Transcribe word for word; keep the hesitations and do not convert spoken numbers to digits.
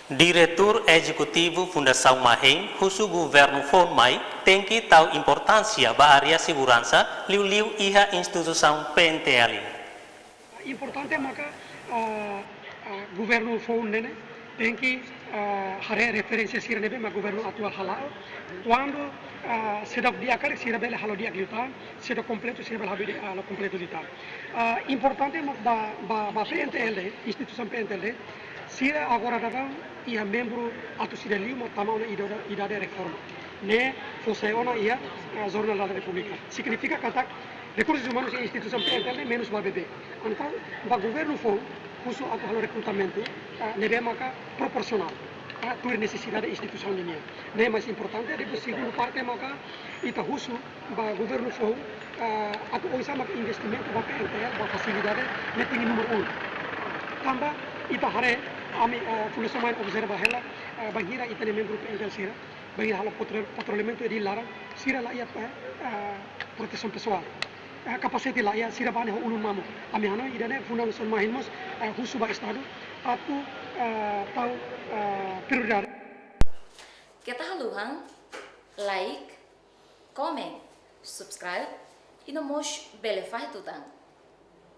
Diretór Ezekutivu Fundasaun Mahein husu governu foun mai tenke tau importánsia ba área seguransa, liuliu iha instituisaun P N T L. Importante maka, ah, ah, governu foun ne'e tenke, ah, haree referénsia sira ne'ebé mak governu atuál hala'o. Kuandu, ah, seidauk di'ak karik, sira bele halo di'ak liután, seidauk kompletu, sira bele halo di'ak, ah, kompletu liután. Ah, importante mak ba, ba, ba P N T L, instituisaun P N T L, sira agora daudaun iha membru atus ida liu mak tama ona idade, idade reforma. Ne'e fó sai ona iha, ah, Jornál da Repúblika. Signifika katak rekursus umanus iha instituisaun P N T L menus ba bebé. Entaun, ba governu foun, husu atu halo rekrutamentu, ah, ne'ebé maka proporsionál, ah, tuir nesesidade instituisaun nian. Ne'e mais importante, depois segundu parte maka, ita husu ba governu foun, ah, atu oinsá maka investimentu ba P N T L, ba fasilidade, ne'e tenke númeru unu. Tanba, ita haree, ami, ah, Fundasaun Mahein observa hela, ah, bainhira ita-nia membru P N T L sira, bainhira halo patrol-, patrulhamentu iha Dili laran, sira la iha, eh, eh, protesaun pesoál. Eh, kapasete la iha, sira bá ne'e ho ulun mamuk. Ami hanoin ida-ne'e Fundasaun Mahein mós, eh, husu ba Estadu atu, eh, tau, eh, prioridade. Keta haluha like, comment, subscribe, i no mós bele fahe tutan.